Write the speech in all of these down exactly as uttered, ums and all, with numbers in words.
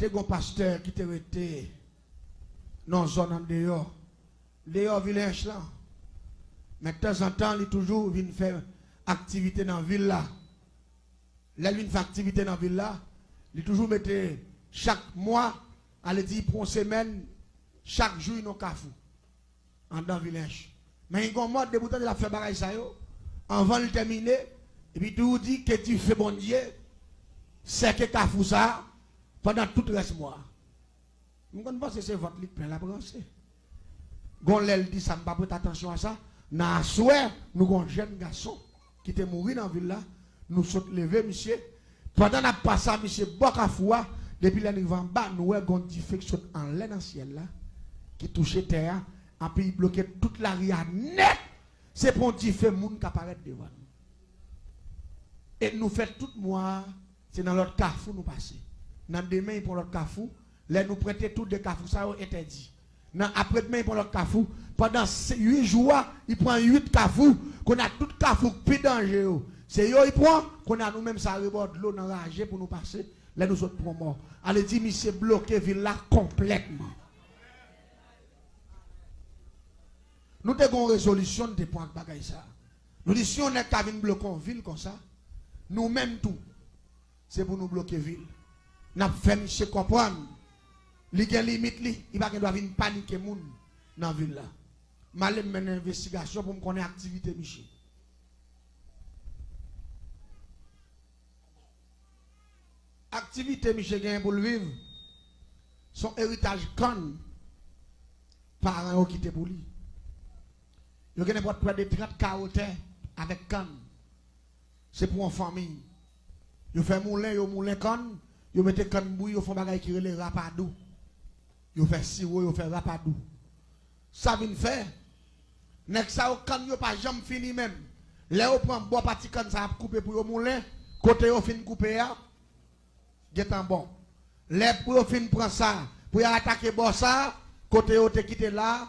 Te gon pastè ki te rete nan zòn andeyò, deyò Vil Ench lan. Men tanzantan, li toujou vin fè aktivite nan vil la. Lè l vin fè aktivite nan vil la, li toujou mete chak mwa, ale di pou yon semèn, chak jou nan kafou anndan Vil Ench. Men gen yon mòd, depi w tande l ap fè bagay sa yo, anvan l tèmine, epi tou di ke dife Bondye sèke kafou sa a pandan tout rès mwa a. M konn panse se vant li k plen l ap ranse. Gon lè l di sa, m pa prete atansyon a sa. Nan aswè, nou gon jèn gason ki te mouri nan vil la, nou sot leve misye. Pandan n ap pase a misye bò kafou a, depi lè n rive anba, nou wè gon dife k sot anlè nan syèl la, ki touche tè a, anpi l bloke tout lari a nèt. Se pa yon dife moun ka parèt devan nou. E nou fè tout mwa a, se nan lòt kafou nou pase. Nan demen, li pran lòt kafou. Lè nou prete tou de kafou sa yo entèdi. Nan apre demen, li pran lòt kafou. Pandan se- uit jou a, li pran uit kafou. Kounye a tout kafou k pi danje yo, se yo li pran. Kounye a nou menm sa rebò dlo nan raje pou nou pase. Lè nou sot pran mò. Ale di misye bloke vil la konplètman. Nou te gen yon rezolisyon nou te pran ak bagay sa a. Nou di si yon nèg ka vin bloke yon vil konsa, nou menm tou, se pou nou bloke vil. N ap fè misye konprann li gen limit li, li pa gen dwa vin panike moun nan vil la. M ale m mennen envestigasyon pou m konnen aktivite misye. Aktivite misye genyen pou l viv, se yon eritaj kann paran yo kite pou li. Yo gen nenpòt prè de trant kawo tè avèk kann. Se pou yon fanmi. Yo fè moulen, yo moulen kann, yo mete kann bouyi, yo fè yon bagay ki rele rapadou. Yo fè siwo, yo fè rapadou. Sa vin fè, nèg sa yo, kann yo pa janm fini menm. Lè yo pran bò pati kann sa y ap koupe pou yo moulen, kote yo fin koupe a, gentan bon. Lè pou yo fin pran sa, pou y al atake bò sa, kote yo te kite la,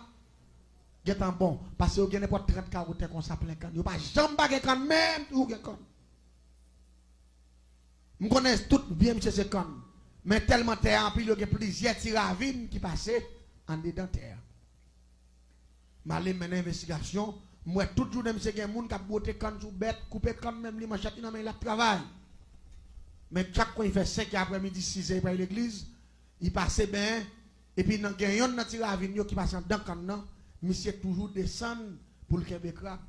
gentan bon. Paske yo gen nenpòt trant kawo tè konsa plen kann. Yo pa janm pa gen kann, menm tou gen kann. M konnen tout byen misye se kann. Men tèlman tè a anpil, yo gen plizyè ti ravin ki pase andedan tè a. M ale m mennen envestigasyon, m wè tout jounen misye gen moun k ap bwote kann sou bèt, koupe kann menm li, manchèt li nan men l, l ap travay. Men chak kou li fè senk è aprèmidi, sis è, li pral legliz, li pase benyen, epi nan gen yonn nan ti ravin yo ki pase anndan kann nan, misye toujou desann pou l kenbe krab.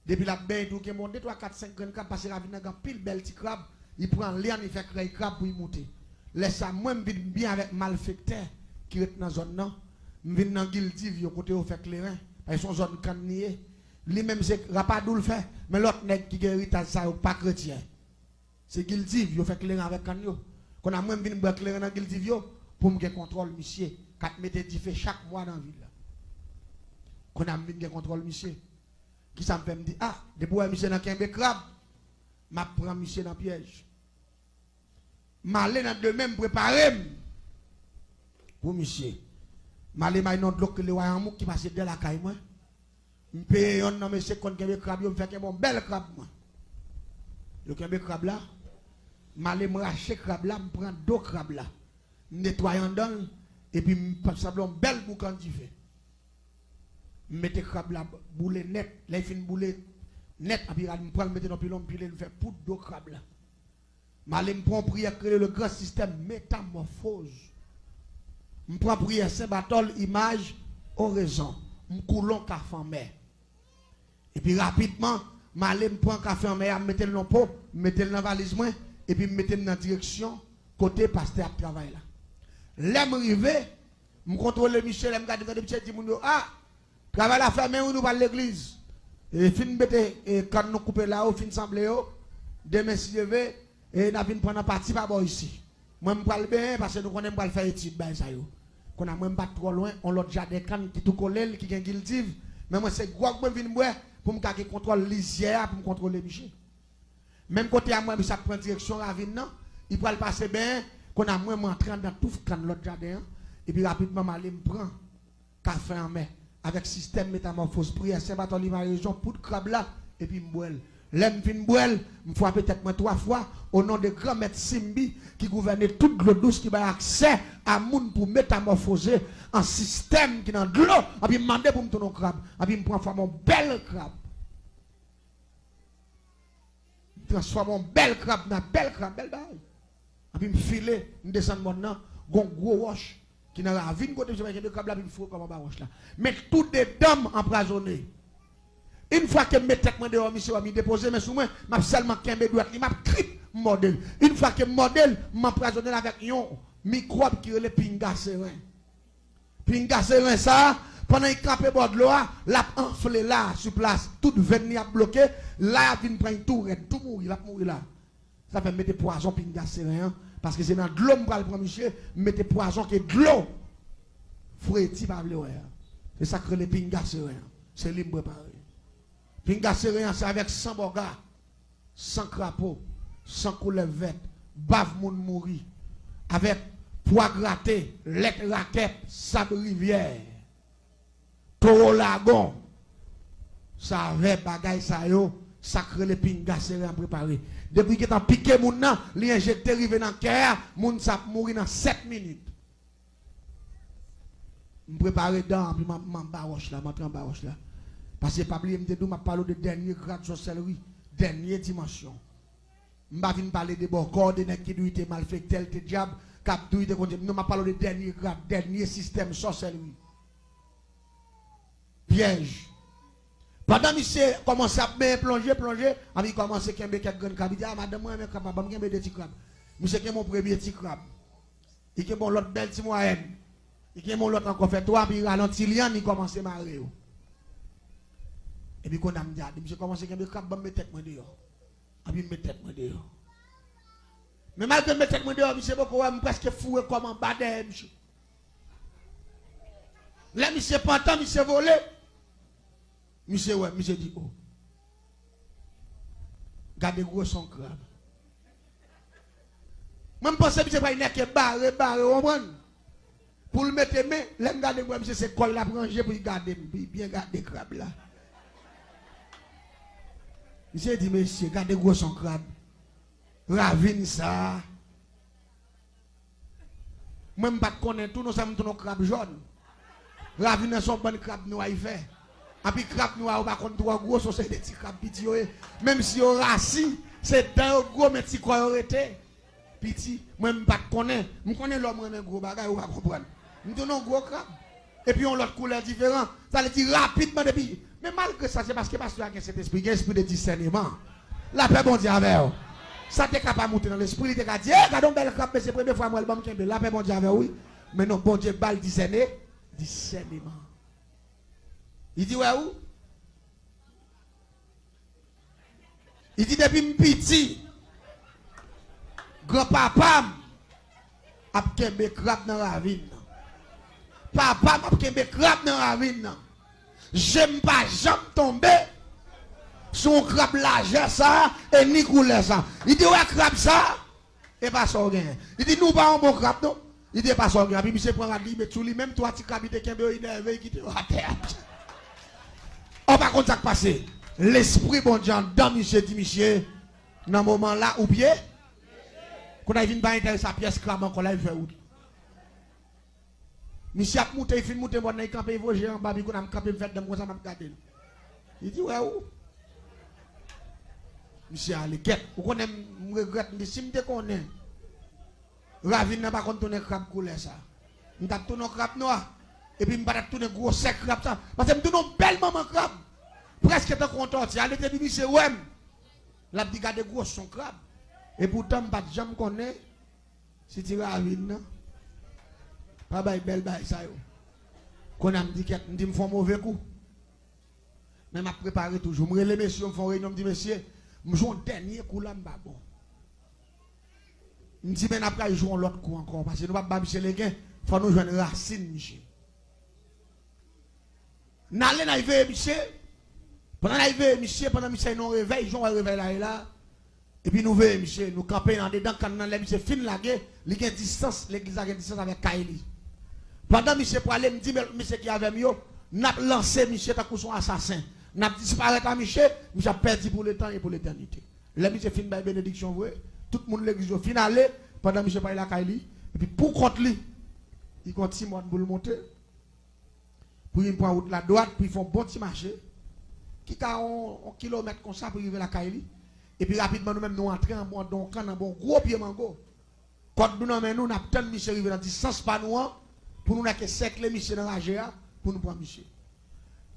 Depi l ap benyen tou, gen bon de, twa, kat, senk grenn krab, paske ravin nan gen anpil bèl ti krab, li pran lyann, li fè krèy krab pou li moute. Lè sa, mwen, m vin byen avèk malfektè ki ret nan zòn nan. M vin nan Gildiv yo, kote yo fè kleren, paske se yon zòn kann li ye. Li menm, se rapadou l fè, men lòt nèg ki gen eritaj sa yo pa kretyen. Se Gildiv, yo fè kleren avèk kann yo. Kounye a mwen, m vin bwè kleren nan Gildiv yo pou m gen kontwòl misye k ap mete dife chak mwa nan vil la. Kounye a m vin gen kontwòl misye. Kisa m fè? M di, a, depi w wè misye nan kenbe krab, m ap pran misye nan pyèj. M ale nan demen, m prepare m pou misye. M ale may nan dlo k rele Wayanmouk ki pase dèyè lakay mwen. M peye yonn nan mesye k konn kenbe krab yo, m fè kenbe yon bèl krab mwen. Yo kenbe krab la, m ale m rache krab la, m pran do krab la. M netwaye anndan l, epi m p ap sanble yon bèl boukan dife. M mete krab la boule nèt. Lè l fin boule nèt, anpi rad m pran l, m mete nan pilon, m pile l, m fè poud do krab la. M ale m pran yon priyè k rele le grand système métamorphose. M pran priyè Sen Batòl, imaj, orezon. M koule yon kafe anmè. Epi rapidman, m ale m pran kafe anmè a, m mete l nan po, m mete l nan valiz mwen, epi m mete m nan direksyon kote pastè ap travay la. Lè m rive, m kontwole misye, lè m gade, m tande misye di moun yo, a, travay la fèmen wi, nou pral legliz. E fin mete, e, kann nou koupe la yo, fin sanble yo. Demen, si Dye vle, e n a vin pran nan pati pa bò isi. Mwen, m pral benyen, paske nou konnen m pral fè etid bagay sa yo. Kounye a, mwen, m pa t twò lwen, yon lòt jaden kann ki tou kole l, ki gen Gildiv. Men mwen, se gwòg mwen vin bwè pou m ka gen kontwòl lizyè a, pou m kontwole misye. Menm kote a, mwen, misye ap pran direksyon ravin nan, li pral pase benyen. Kounye a, mwen, m antre anndan touf kann lòt jaden an, epi rapidman, m ale, m pran kafe anmè avèk sistèm metamòfoz, priyè Sen Batòli, imaj, orezon, poud krab la, epi m bwè l. Lè m fin bwè l, m frape tèt mwen twa fwa, o non de Granmèt Simbi ki gouvène tout dlo dous, ki bay aksè a moun pou metamòfoze an sistèm ki nan dlo, anpi m mande pou m tounen yon krab, anpi m pran fòm yon bèl krab. M transfòme yon bèl krab nan bèl krab, bèl bagay. Anpi m file, m desann mòn nan, gon gwo wòch ki nan ravin kote misye pral kenbe krab la, epi m foure kò m anba wòch la. Men tou de dan m anpwazonnen. Yon fwa ke m met tèt mwen deyò, misye wè m, li depoze men sou mwen, m ap sèlman kenbe dwèt li, m ap trip, m mòde l. Yon fwa ke m mòde l, m anpwazonnen l avèk yon mikwòb ki rele pinga seren. Pinga seren sa a, pandan li kanpe bò dlo a, l ap anfle la, sou plas, tout venn li ap bloke, la y ap vin pran li tou rèd, tou mouri, l ap mouri la. Sa fè m mete pwazon pinga seren an, paske se nan dlo m pral pran misye, m mete pwazon ke dlo fredi pa vle wè a. Se sa k rele pinga seren an. Se li m prepare. Pinga seren an, se avèk san bòga, san krapo, san koulèv vèt, bav moun mouri, avèk pwa grate, lèt rakèt, sab rivyè. Towo lagon. Sa avè bagay sa yo, sa k rele pinga seren an prepare. Depi gentan pike moun nan, li enjekte rive nan kè a, moun sa ap mouri nan sèt minit. M prepare dan an, epi m, m anba wòch la, m antre anba wòch la. Paske pa bliye m te di w, m ap pale w de dènye grad sòsèlri, dènye dimansyon. M pa vin pale de bòkò, de nèg ki di w te malfektè, l te dyab, k ap di w te konn, non, m ap pale w de dènye grad, dènye sistèm sòsèlri. Pyèj. Pandan misye kòmanse ap benyen, plonje, plonje, anpi li kòmanse kenbe kèk grenn krab. Li di, "A, madanm mwen renmen krab, ban m kenbe de ti krab." Misye kenbe yon premye ti krab. Li kenbe yon lòt bèl ti mwayèn. Li kenbe yon lòt ankò, fè twa, anpi li rale yon ti lyann, li kòmanse mare yo. Epi kounye a m di, "A, misye kòmanse kenbe krab, ban m met tèt mwen deyò." Anpi m met tèt mwen deyò. Men malgre m met tèt mwen deyò, misye poko wè m, m prèske foure kò m anba dèyè misye. Lè misye pantan, misye vole. Misye wè, misye di, "O, gade gwosè yon krab." Mwen, m panse misye pral nèke bare, bare, w konprann? Pou l mete men, lè m gade, m wè misye se kò l ap ranje pou l gade m, pou l byen gade krab la. Misye di, "Mesye, gade gwosè yon krab. Ravin sa a." Mwen, m pa t konnen tou, non, sa m tounen yon krab jòn. Ravin nan se yon bann krab nwa li fè. Anpi krab nwa yo pa konn twò gwo, se yon seri de ti krab piti yo ye. Menm si yo rasi, se dan yo gwo, men ti kò yo rete piti. Mwen, m pa t konnen. M konnen lè w renmen gwo bagay, ou pa konprann. M tounen yon gwo krab. Epi yon lòt koulè diferan. Sa vle di rapidman depi. Men malgre sa, se paske pastè a gen Sentespri, gen espri de disèneman. Lapè Bondye avè w. Sa te ka pa moute nan lespri, li te ka di, "E, gade yon bèl krab, mesye, premye fwa m wè l, ban m kenbe l." Lapè Bondye avè w, wi. Men non, Bondye ba l disène, disèneman. Li di, "Wè ou?" Li di, "Depi m piti, granpapa m ap kenbe krab nan ravin nan. Papa m ap kenbe krab nan ravin nan. Je m pa janm tonbe sou yon krab lajè sa a e ni koulè sa a." Li di, "Ou wè krab sa a?" E pa sa w genyen. Li di, "Nou pa yon bon krab, non." Li di, "E pa sa w genyen." Epi misye pran rad li, met sou li, menm twa ti krab li te kenbe yo, li nève, li kite yo atè a. Ou pa konn sa k pase. Lespri Bondye anndan misye di misye, nan moman la, ou pye. Kounye a, li vin pa enterese a pyès krab ankò, la, li fè wout. Misye ap moute, li fin moute, mòn nan, li kanpe, li voye je anba, epi kounye a, m kanpe, m fè dan m konsa, m ap gade l. Li di, "Wè ou?" Misye ale kèt. Ou konnen, m, m regrèt, m di, "Si m te konnen ravin nan pa konn tounen krab koulè sa, m t ap tounen yon krab nwa, epi m pa t ap tounen gwosè krab sa, paske m tounen yon bèl manman krab, prèske tankou yon tòti." Ale te di misye wè m, l ap di, "Gade gwosè yon krab." Epoutan, m pa t janm konnen si ti ravin nan pa bay bèl bagay sa yo. Kounye a m di, "Kèt," m di, "M fè yon move kou." Men m ap prepare toujou. M rele mesye yo, m fè yon reyinyon, m di, "Mesye, m jwe yon dènye kou la, m pa bon." M di, "Men n ap pral jwe yon lòt kou ankò, paske nou p ap ba misye legen, fò nou jwenn rasin misye." N ale, n al veye misye. Pandan n al veye misye, pandan misye nan yon revèy, jan w wè revèy la ye la, epi nou veye misye, nou kanpe andedan kann nan, lè misye fin lage, li gen distans, legliz la gen distans avèk kay li. Pandan misye prale, m di, "Men lòt mesye ki avè m yo, n ap lanse misye tankou se yon asasen." N ap disparèt a miche, miche ap pèdi pou letan e pou letènite. Lè miche fin bay benediksyon vre, tout moun legliz yo fin ale, pandan miche pral lakay li, epi pou kont li, li gen yon ti mòn pou l monte, pou li pran wout la dwat, pou li fè yon bon ti mache, ki ka yon, yon kilomèt konsa pou li rive lakay li. Epi rapidman nou menm nou antre anba yon kann, anba yon gwo pye mango. Kòd nou nan men nou, n ap tann misye rive nan distans pa nou an, pou nou nèk sèkle misye nan raje a, pou nou pran misye.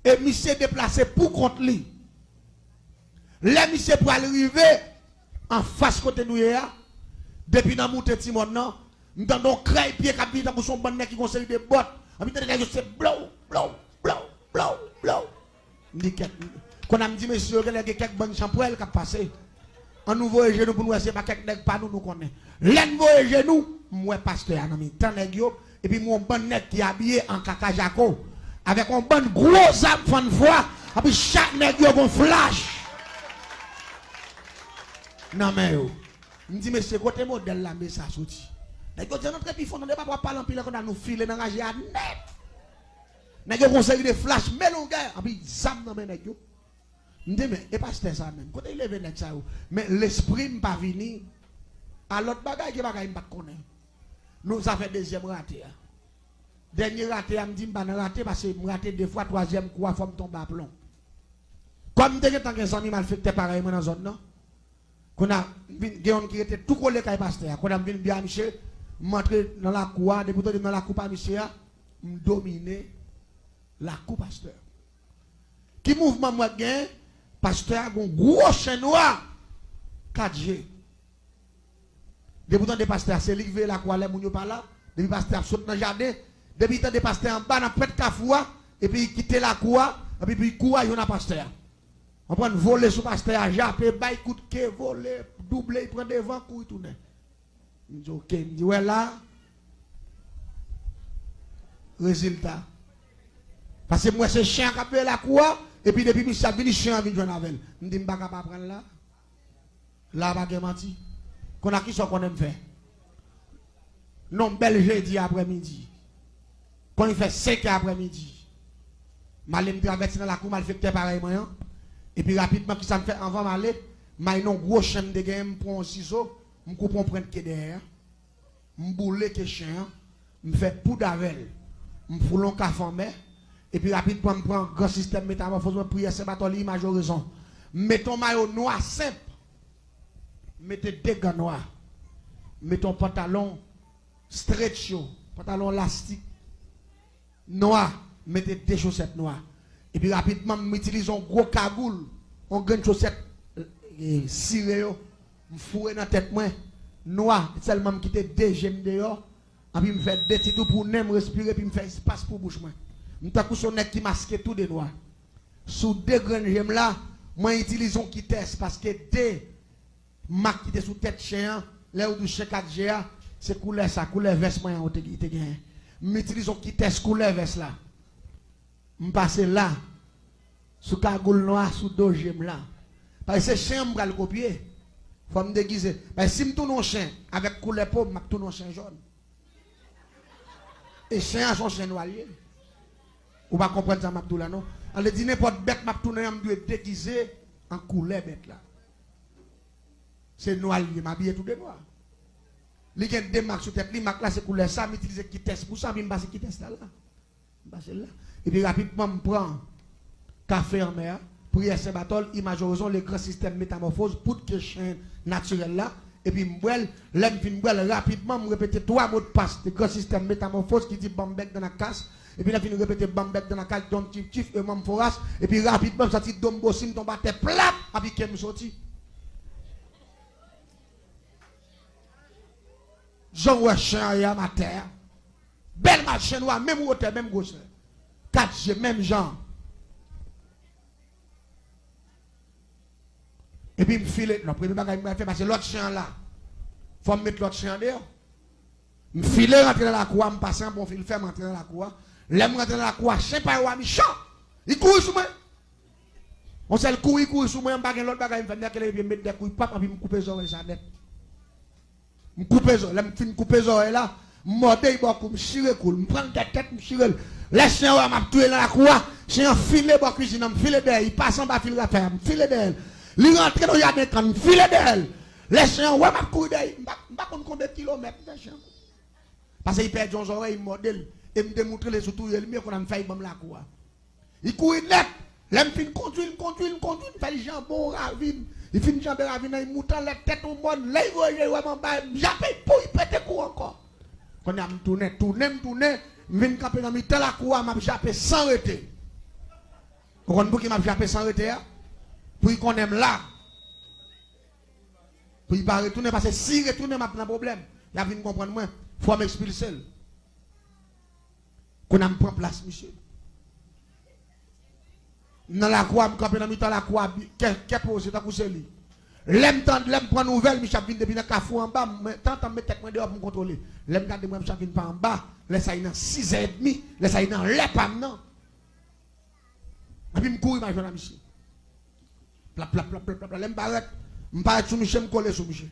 E misye deplase pou kont li. Lè misye pral rive anfas kote nou ye a, depi nan moute ti mòn nan, m tande yon krèy pye k ap vini tankou se yon bann nèg ki gon seri de bòt. Anpi tande nèg yo se blow, blow, blow, blow, blow. M di kèk, kounye a m di mesye yo genlè gen kèk bann chanpwèl k ap pase. Ann nou voye je nou pou n wè se pa kèk nèg pa nou nou konnen. Lè n voye je nou, m wè pastè a nan mitan nèg yo, epi m wè yon bann nèg ki abiye an kaka jako, avèk yon bann gwo zam fann fwa, epi chak nèg yo gon flach nan men yo. M di mesye, kote modèl lame sa soti? Nèg yo di ann antre pi fon, tande papa w ap pale anpil, kounye a nou file nan raje a nèt. Nèg yo gon seri de flach, melongè, anpi zam nan men nèg yo. M di, men, e pastè sa menm? Kote li leve nèg sa yo? Men lespri m pa vini a lòt bagay ke bagay m pa t konnen. Nou, sa fè dezyèm rate a. Dènye rate a, m di m pa nan rate, paske m rate de fwa, twazyèm kou a, fò m tonbe aplon. Kòm m te gentan gen zanmi malfektè parèy mwen nan zòn nan, kounye a, m vin gen youn ki rete tou kole kay pastè a. Kounye a, m vin di a misye, m antre nan lakou a, depi w tande m nan lakou pa misye a, m domine lakou pastè a. Ki mouvman m wè k genyen? Pastè a gon gwo chen nwa, kat je. Depi w tande pastè a, se li k veye lakou a lè moun yo pa la. Depi pastè a ap sot nan jaden, depi l tande pastè a anba nan pwent kafou a, epi li kite lakou a, epi li kouri jwenn a pastè a. Konprann, vole sou pastè a, jape, bay kout ke, vole, double, li pran devan, kouri tounen. M di, oke, m di, wè la, rezilta. Paske m wè se chen an k ap veye lakou a, epi depi misye ap vini, chen an vin jwenn avè l. M di, m pa ka pa pran l la. La pa gen manti. Kounye a kisa w konnen m fè? Non, bèl jedi aprèmidi. Kon li fè senkè aprèmidi, m ale m travèse nan lakou malfektè parèy mwen an. Epi rapidman, kisa m fè anvan m ale? M al nan gwo chen m te genyen, m pran yon sizo, m koupe yon pwent ke dèyè a. M boule ke chen an, m fè poud avè l, m foule yon kafou anmè, epi rapidman m pran gran sistèm metamòfoz mwen, priyè, senbatòl, imaj, orezon. M mete yon mayo nwa senp, m mete de gan nwa, m mete yon pantalon stretch yo, pantalon lastik nwa, m mete de chosèt nwa. Epi rapidman, m itilize yon gwo kagoul, yon grenn chosèt, e, sire yo, m foure nan tèt mwen, nwa, sèlman m kite de je m deyò, anpi m fè de ti tou pou nen m respire, epi m fè espas pou bouch mwen. M tankou se yon nèg ki maske tou de nwa. Sou de grenn je m la, mwen itilize yon kitès, paske de mak ki te sou tèt chen an, lè yo di w chen kat je a, se koulè sa, koulè vès mwen an ou te, te genyen. M itilize yon kitès koulè vès la. M pase la, sou kagoul nwa, sou do je m la. Paske se chen an m pral kopye. Fò m degize. Paske si m tounen yon chen avèk koulè po m, m ap tounen yon chen jòn. E chen an se yon chen nwa l ye. Ou pa konprann sa m ap di w la non. An vle di nenpòt bèt m ap tounen an, m dwe degize an koulè bèt la. Se nwa l ye, m abiye tou de nwa. Li gen de mak sou tèt li, mak la se koulè sa, m itilize kitès pou sa, epi m pase kitès la la. M pase l la. Epi rapidman m pran kafe anmè a, priyè senbatòl, imaj orezon, le gran sistèm metamòfoz, poud ke chen natirèl la, epi m bwè l. Lè m fin bwè l, rapidman m repete twa modpas de gran sistèm metamòfoz ki di banm bèk dan la kas, epi lè m fin repete banm bèk dan la kas, don tif tif, e manm foras, epi rapidman m santi do m bosi, m tonbe atè plat, epi ke m soti. Jan w wè chen an ye a m atè a. Bèl machann wa, menm wotè, menm gwosè. Kat je, menm jan. Epi m file, non, premye bagay m pral fè, pase lòt chen an la. Fò m met lòt chen an deyò. M file rantre nan lakou a, m pase anba yon fil fè, m rantre nan lakou a. Lè m rantre nan lakou a, chen pa yo a mechan. Li kouri sou mwen. Yon sèl kouri, kouri sou mwen, m pa gen lòt bagay m fè, m dekale pye m, met de kouri pap, anpi m koupe zòrèy sa nèt. M koupe zò, lè m fin koupe zòrèy la, m mòde l bò kou, m chire kou l, m pran l dèyè tèt, m chire l. Lè chen an wè m ap touye l nan lakou a, Chen an file bò kwizin an, m file dèyè, li pase anba fil rafè a, m file dèyè l. Li rantre nan jaden kann, m file dèyè l. Lè chen an wè m ap kouri dèyè, m pa, m pa konn konbyen kilomèt m fè chen an kouri. Paske li pèdi yon zòrèy, m mòde l, e m te moutre l sou touye l, men kounye a m fè li ban m lakou a. Li kouri nèt. Lè m fin kondui l, m kondui l, m kondui l, m fè l janbe yon ravin. Li fin janbe ravin nan, li moute anlè tèt yon mòn. Lè li voye je l wè m anba, m jape, pou li pete kou ankò. Kounye a m tounen, tounen, m tounen, m vin kanpe nan mitan lakou a, m ap jape san rete. Ou konn pouki m ap jape san rete a? Pou li konnen m la. Pou li pa retounen, paske si li retounen, m ap nan pwoblèm. Y ap vin konprann mwen. Fò m ekspilse l. Kounye a m pran plas misye. M nan lakou a, m kanpe nan mitan lakou a, bi- kè, kè poze, tankou se li. Lè m tande, lè m pran nouvèl, misye ap vin depi nan kafou anba, mwen, tantan m met tèt mwen deyò pou m kontwole. Lè m gade, m wè misye ap vin pa anba, lè sa li nan sizè edmi, lè sa li nan lè pa m nan. Epi m kouri, m al jwenn a misye. Plap, plap, plap, plap, plap, plap. Lè m parèt, m parèt sou misye, m kole sou misye.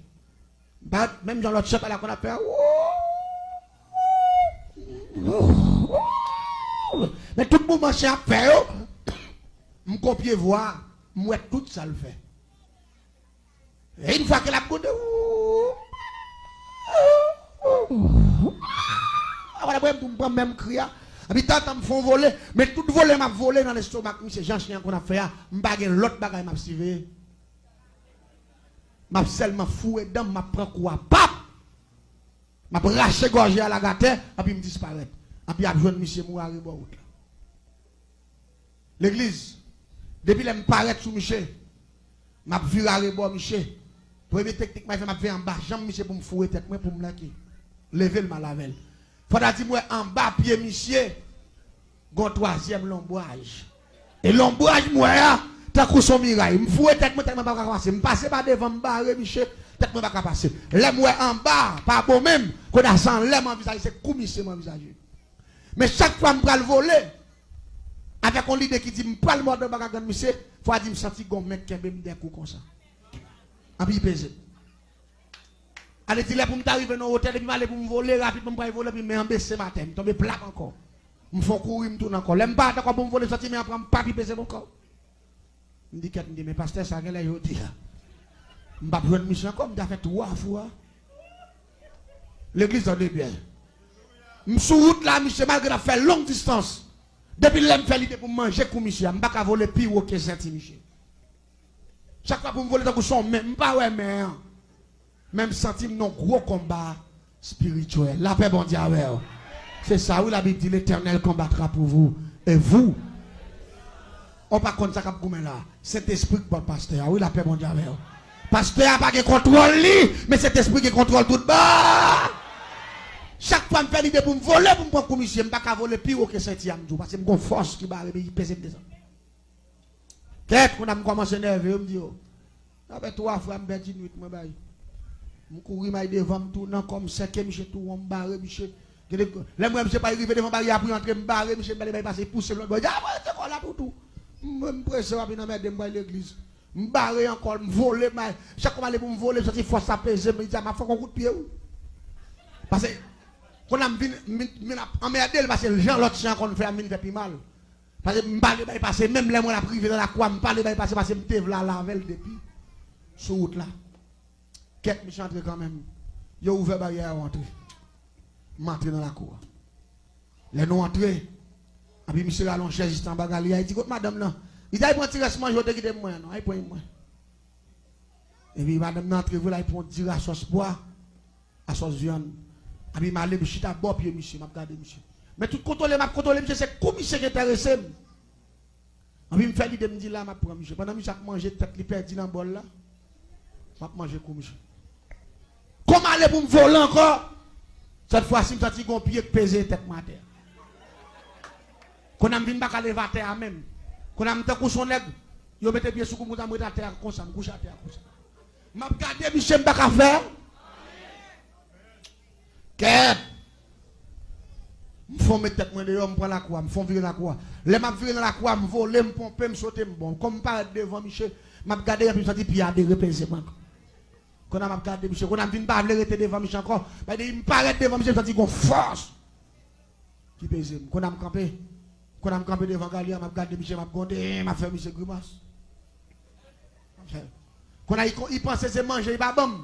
M parèt, menm jan lòt chen pale a konn ap fè a. Men tout mouvman chen ap fè yo, m kopye vwa a, m wè tout sa l fè. E yon fwa ke l ap gwonde, apre m tou m pran menm kri a. Epi tantan m fè yon vole, men tout vole m ap vole nan lestomak misye, jan chen an konn ap fè a, m pa gen lòt bagay m ap siveye. M ap sèlman foure dan m, m ap pran kou a, pap! M ap rache gòj li a lage atè, epi m disparèt. Epi y ap jwenn misye mouri arebò wout la. Legliz, depi lè m parèt sou misye, m ap vire arebò misye. Premye teknik m ap fè, m ap veye anba janm misye pou m foure tèt mwen, pou m lage. Leve l m al avè l. Fò ta di m wè anba pye misye, gon twazyèm lonbraj. E lonbraj m wè a, tankou s on miray. M foure tèt mwen, tèt mwen pa ka pase. M pase pa devan, m bare misye, tèt mwen pa ka pase. Lè m wè anba, pa bon menm, kounye a se anlè m anvizaje, se kou misye m anvizaje. Men chak fwa m pral vole, avèk yon lide ki di m pral mòde anba gagann misye, fò a di m santi gon men k kenbe m dèkou konsa. Anpi peze m. Ale di lè pou m ta rive nan wotè, depi m ale pou m vole, rapidman m pral vole, epi men an bese m atè, m tonbe plat ankò. M fè yon kouri, m tounen ankò. Lè m parèt ankò pou m vole, m santi men an pran m, pap, li peze m ankò. M di kèt, m di, men pastè sa genlè jodi a m p ap jwenn misye ankò, m ta fè twa fwa. Legliz, tande byen. M sou wout la, misye, malgre n ap fè long distans. Depi lè m fè lide pou m manje kou misye a, m pa ka vole pi wo ke senti misye. Chak fwa pou m vole tankou s on men, m pa wè men an. Men m santi m nan gwo konba espirityèl. Lapè Bondye avè w. Se sa wi, Labib di, L'Éternel combattra pour vous, et vous. Ou pa konn sa k ap goumen la. Sentespri k bat pastè a wi, lapè Bondye avè w. Pastè a pa gen kontwòl li, men Sentespri gen kontwòl tout ba. Chak fwa m fè lide pou m vole, pou m pran kou misye, m pa ka vole pi wo ke senti a, m di w, paske m gon fòs ki bare m, ki peze m desann. Kèt, kounye a m kòmanse nève yo, m di yo, sa fè twa fwa m pèdi nwit mwen bay. M kouri, m al devan, m tounen ankò, m sèke misye tou won, m bare misye. Gen de, lè m wè misye pa rive devan baryè a pou l antre, m bare misye, m pale bay pase, pouse l lòt bò, di, "A, mwen rete kò la toutou." M, m prese, w ap vin anmède m, m pral legliz. M bare ankò, m vole, m al, chak fwa m ale pou m vole, m santi fòs la peze m, li di, "A, m ap fè w yon kout pye wi." Paske, kounye a m vin, m vin, m vin ap anmède l, paske jan lòt chen an konn fè a, m vin fè pi mal. Paske m pale bay pase, menm lè m wè l ap rive nan lakou a, m pale bay pase, paske m te vle al avè l depi sou wout la. Kèt, misye antre kanmenm. Yo ouvè baryè a, yo antre. M antre nan lakou a. Lè nou antre, epi misye rale yon chèz jis anba galeri a, li di, "Kot madanm nan?" Li di, "Al pran ti rès manje w te kite pou mwen an non, al pran pou mwen." Epi madanm nan antre vre, l al pran yon diri a sòs pwa, a sòs vyann. Epi m ale, m chita bò pye misye, m ap gade misye. Men tout kontwole m ap kontwole misye, se kou misye ki enterese m. Epi m fè lide, m di, "La, m ap pran misye." Pandan misye ap manje, tèt li pèdi nan bòl la, m ap manje kou misye. Kou m ale pou m vole ankò, sèt fwa si m santi gon pye k peze tèt mwen atè. Kounye a m vin pa ka leve atè a menm. Kounye a m tankou s on nèg, yo mete pye sou kou m konsa, m ret atè a konsa, m kouche atè a konsa. M ap gade misye, m pa ka fè. Kèt! M fon met tèt mwen deyò, m pran lakou a, m fon vire lakou a. Lè m ap vire nan lakou a, m vole, m ponpe, m sote, m bon. Kòm m parèt devan misye, m ap gade, epi m santi pye a dere peze m ankò. Kounye a m ap gade misye, kounye a m vin pa vle rete devan misye ankò. Paske depi m parèt devan misye, m santi gon fòs ki peze m. Kounye a m kanpe. Pandan m kanpe devan galya, m ap gade misye, m ap gwonde, m ap fè misye grimas. M ap fè. Kounye a, li panse se manje li pa ban m.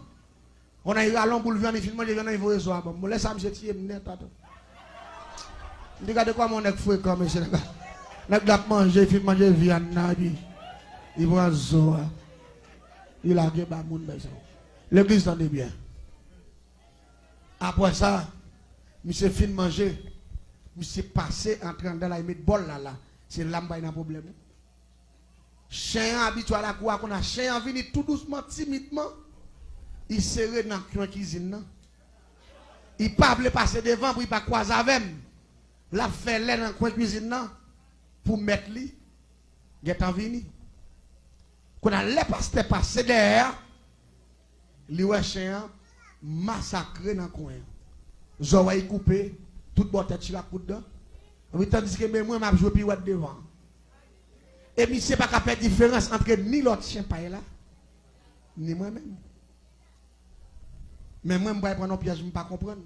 Kounye a, li rale yon boul vyann, li fin manje vyann nan, li voye zo a ban m. Bon, lè sa a, misye tiye m nèt, atann. M di, gade kòman yon nèg frekan, mesye, nèg la. Nèg la ap manje, li fin manje vyann nan, epi li pran zo a. Li lage ba moun, bay sa. Legliz, tande byen. Apre sa, misye fin manje, misye pase antre anndan la, li met bòl la la. Se la m pral nan pwoblèm. Chen an abitye al lakou a, kounye a chen an vini tou dousman, timidman. Li sere nan kwen kizin nan. Li pa vle pase devan pou li pa kwaze avè m. L ap fè lè nan kwen kizin nan pou mèt li gentan vini. Kounye a, lè pastè pase dèyè a, li wè chen an masakre nan kwen an. Zòrèy koupe, tout bò tèt chire ak kout dan. Epi tandiske men mwen, m ap jwe piwèt devan. E misye pa ka fè diferans ant ni lòt chen pay la, ni mwen menm. Men mwen, m pral pran yon pyèj m pa konprann.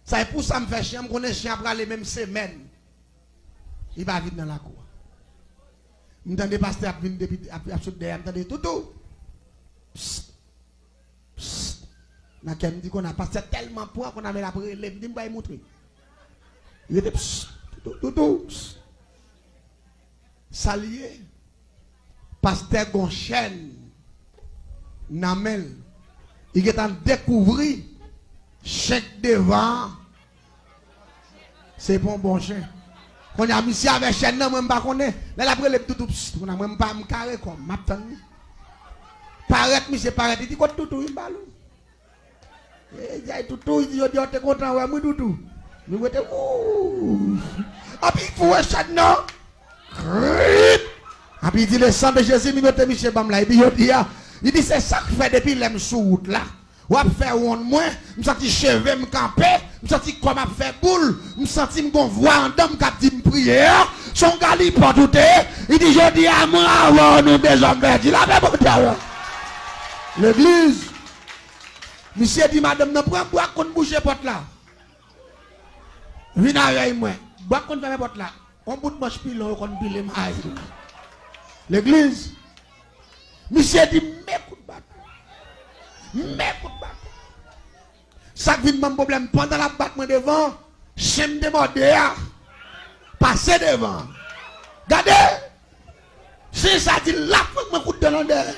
Sa e pou sa m fè chen an, m konnen chen an prale menm semèn. Li pa vin nan lakou a. M tande pastè ap vin depi, ap, ap sot dèyè, m tande, "Toutou! Psst! Psst!" Nan kè m di, "Kounye a, pastè tèlman pran, kounye a, men l ap rele m, di m bay moutre." Li rete, "Psst! Toutou! Toutou! Psst!" Sa l ye? Pastè gon chèn nan men l. Li gentan dekouvri chen k devan an se pa yon bon chen. Kounye a, misye avè chèn nan, mwen m pa konnen. Lè l ap rele m, "Toutou, psst," kounye a, mwen m pa, m kare kò m, m ap tann li. Parèt, misye parèt, li di, "Kot Toutou?" M ba l ou. E, jay Toutou, li di, "Jodi a w te kontan wè m, wi, Toutou." Nou rete, wouy. Anpi, fou wè chèn nan. Krit. Anpi, li di, "Le sang de Jésus, minote misye ban m la." Epi, jodi a, li di, "Se sa k fè depi lè m sou wout la, w ap fè wonn mwen, m santi cheve m kanpe, m santi kò m ap fè boul, m santi m gon vwa anndan m k ap di m priye a, se yon galipòt ou te ye." Li di, "Jodi a, mwen avè w, nou de zòm pèdi." Lapè Bondye avè w. Legliz. Misye di madanm nan, "Pran bwa k konn bouche pòt la. Vin avèk mwen." Bwa k konn fèmen pòt la. Yon bout manch pilon yo konn pile may. Legliz. Misye di, "Men kout baton. Men kout baton." Sa k vin ban m pwoblèm, pandan l ap bat mwen devan, chen m te mòde a pase devan. Gade! Chen sa di l ap pran mwen kout dan nan dèyè.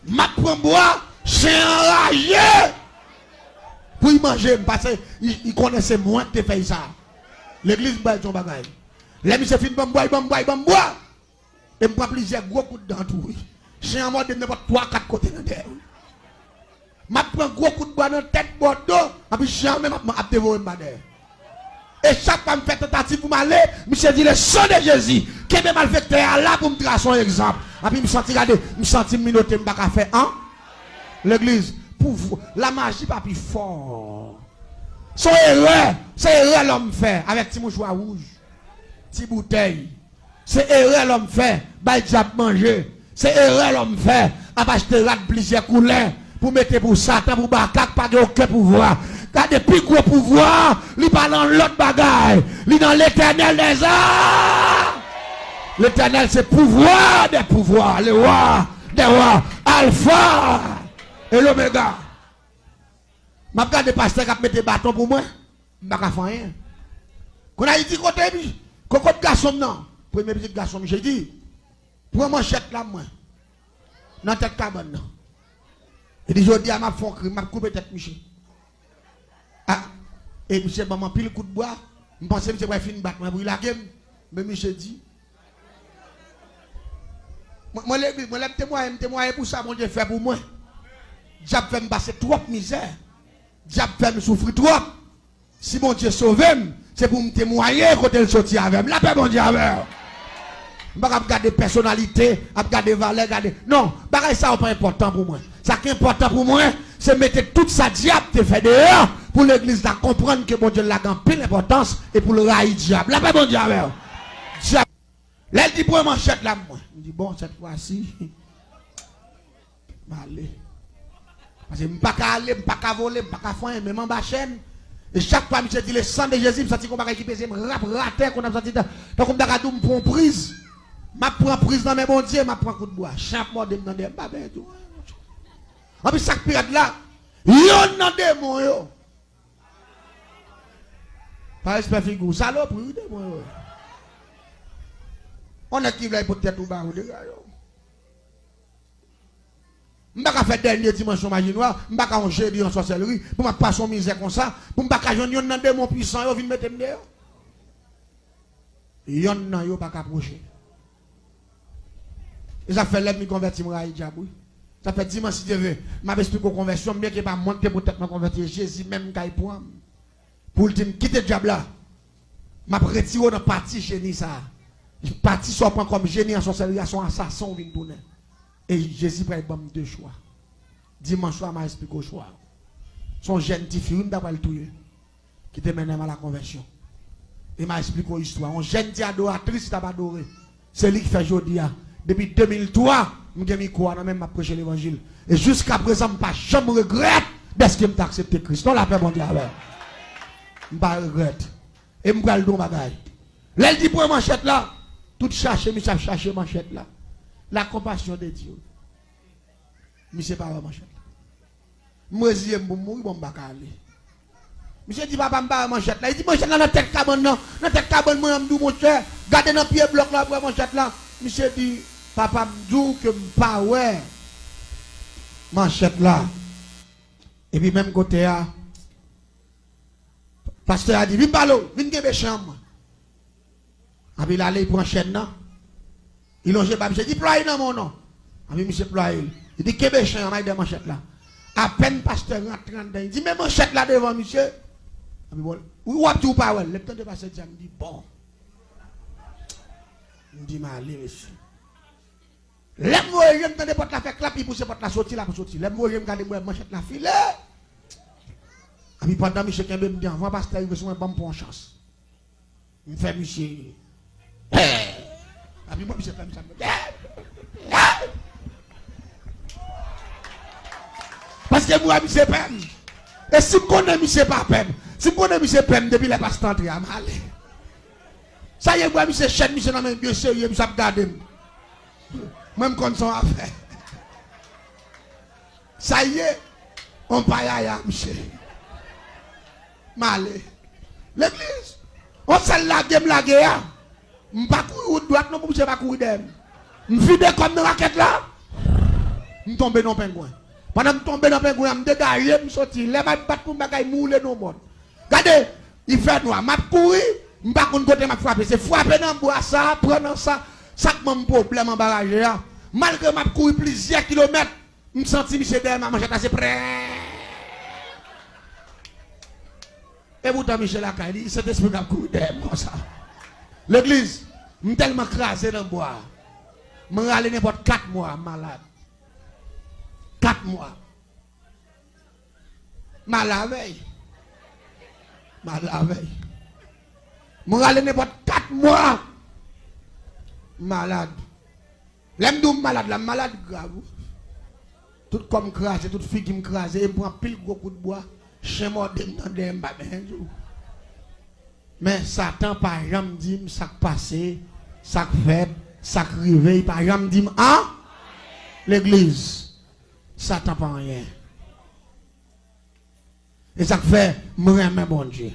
M ap pran bwa, chen an raje pou l manje m, paske li, li konnen se mwen k te fè l sa. Legliz, m pral di yon bagay. Lè misye fin ban m bwa, li ban m bwa, li ban m bwa. E m pran plizyè gwo kout dan tou, wi. Chen an mòde m nenpòt twa, kat kote nan dèyè, wi. M ap pran gwo kout bwa nan tèt, bò do, anpi chen an menm ap, ap devore m pa dèyè. E chak fwa m fè tantativ pou m ale, misye di, "Le sang de Jésus, kenbe malfektè a la pou m trase yon egzanp." Anpi m santi, gade, m santi m minote, m pa ka fè an. Legliz, pou, lamaji pa pi fò. Se yon erè, se erè lòm fè avèk ti mouchwa wouj, ti boutèy. Se erè lòm fè, bay dyab manje. Se erè lòm fè, ap achte rad plizyè koulè pou mete pou Satan, pou baka k pa gen okenn pouvwa. Gade, pi gwo pouvwa, li pa nan lòt bagay. Li nan Letènèl dèzame. Letènèl se pouvwa dè pouvwa, le wa dè wa, Alfa e Lomega. M ap gade pastè k ap mete baton pou mwen, m pa ka fè anyen. Kounye a, li di, "Kote mi, kokot gason m nan?" Premye pitit gason m, misye di, "Pran manchèt la, mwen, nan tèt kabann nan." Li di, "Jodi a, m ap fè yon krim, m ap koupe tèt misye." A, e misye ban m anpil kout bwa, m panse misye pral fin bat mwen pou l lage m, men misye di, Mwen, mwen legliz, mwen lè m temwaye, m temwaye pou sa Bondye fè pou mwen. Dyab fè m pase twòp mizè. Dyab fè m soufri twòp. Si Bondye sove m, se pou m temwaye kote l soti avè m. Lapè Bondye avè w. M pa ka ap gade pèsonalite, ap gade valè, gade. Non, bagay sa yo pa enpòtan pou mwen. Sa ki enpòtan pou mwen, se mete tout sa dyab te fè deyò, pou legliz la konprann ke Bondye l la gen anpil enpòtans e pou l rayi dyab. Lapè Bondye avè w. Dyab Lè l di pran manchèt la, mwen, m di, "Bon, sèt fwa si, m ale." Paske m pa ka ale, m pa ka vole, m pa ka fè anyen, menm anba chèn, E chak fwa misye di le sang de Jésus, m santi gon bagay ki peze m rap atè, konn ap santi tan, tankou m ta ka di w m pran yon priz. M ap pran priz nan men Bondye, m ap pran kout bwa. Chen ap mòde m nan dèyè, m pa benyen di w anyen, monchè. Anpi sa k pi rèd la, yonn nan demon yo. Pa respè figi w, salopri, wi, demon yo. On nèg ki vle pot tèt ou ba ou, dega yo. M pa ka fè dènye dimansyon maji nwa, m pa ka yon jeni an sòsèlri, pou m ap pase yon mizè konsa, pou m pa ka jwenn yonn nan demon pwisan yo vin mete m deyò. Yonn nan yo pa ka pwoche. E sa fè lè m konvèti m rayi dyab, wi. Sa fè dimanch, si Dye vle, m ap esplike w konvèsyon m, byenke pa mwen ki te pou tèt mwen konvèti, e Jezi menm k al pran m. Pou l di m, kite dyab la. M ap retire w nan pati jeni sa a. Pati sa w pran kòm jeni an sòsèlri a, se yon asasen w vin tounen. E Jezi pral ban m de chwa. Dimanch swa, m a esplike w chwa. Se yon jèn tifi, wi, m ta pral touye. Ki te mennen m a la konvèsyon. E m a esplike w istwa. Yon jèn ti adoratris ki t ap adore. Se li ki fè jodi a. Depi de mil twa, m gen mikwo a nan men m, m ap preche levanjil. E jiska prezan, m pa janm regrèt dèske m te aksepte Kris. Non, lapè Bondye avè w. M pa regrèt. E m pral di w yon bagay. Lè l di pran manchèt la, tout chache, misye ap chache manchèt la. La compassion de Dieu. Misye pa wè manchèt la. M reziye m pou m mouri, bon, m pa ka ale. Misye di, papa, m pa wè manchèt la. Li di, manchèt la nan tèt kabann nan. Nan tèt kabann mwen an, m di w, monchè, gade nan pye blòk la, w ap wè manchèt la. Misye di, papa, m di w ke m pa wè manchèt la. Epi menm kote a, pastè a di, vin pale w, vin kenbe chen an mwen. Anpi l ale, li pran chèn nan. Li lonje ba misye, li di, plwaye nan men w non. Anpi misye plwaye l. Li di, kenbe chen an, m al dèyè manchèt la. Apèn pastè rantre anndan, li di, men manchèt la devan misye. Anpi bon, w ap di w pa wè l. Lè m tande pastè di sa, m di, bon. M di, m ale, mesye. Lè m voye je m, tande pòt la fè klap, li pouse pòt la soti, l ap soti. Lè m voye je m gade, m wè manchèt la file. Anpi pandan misye kenbe m, m di, anvan pastè rive sou mwen, ban m pran yon chans. M fè misye. Anpi mwen, misye fè m sa. Paske m wè misye pè m. E si m konnen misye pa pè m, si m konnen misye pè m depi lè pastè antre a, m ale. Sa ye, m wè misye chèn misye nan men, byen serye, misye ap gade m. Mwen, m konn sa w ap fè. Sa ye, on payaya, misye. M ale. Legliz, on sèl lage m lage a. M pa kouri wout dwat non pou misye pa kouri dèyè m. M vide kò m nan rakèt la. M tonbe nan pengwen. Pandan m tonbe nan pengwen an, m degaje, m soti. Lè m al bat pou m bagay, m woule nan mòn. Gade, li fè nwa, m ap kouri, m pa konn kote m ap frape. Se frape nan bwa sa, pran nan sa, sa k ban m pwoblèm anba raje a. Malgre m ap kouri plizyè kilomèt, m santi misye dèyè m, manchèt la se prè. E poutan misye lakay li, Sentespri k ap kouri dèyè m konsa. Legliz, m tèlman kraze nan bwa a. M rale nenpòt kat mwa, m malad. Kat mwa. M al avè l. M al avè l. M rale nenpòt kat mwa. M malad. Lè m di w m malad la, m malad grav wi. Tout kò m kraze, tout figi m kraze, e m pran anpil gwo kout bwa. Chen mòde m nan dèyè, m pa benyen di w. Men Satan pa janm di m sa k pase, sa k fèt, sa k rive, li pa janm di m an. Legliz, Satan pa anyen. E sa k fè m renmen Bondye.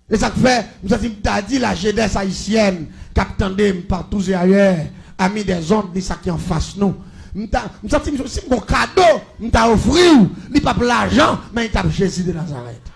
E sa k fè m santi m ta di la jeunesse haïtienne k ap tande m partout et ailleurs, amis des ondes, ni sa ki anfas nou. M ta, m santi m, si m gon kado m ta ofri w, li p ap lajan, men li t ap Jezi de Nazarèt.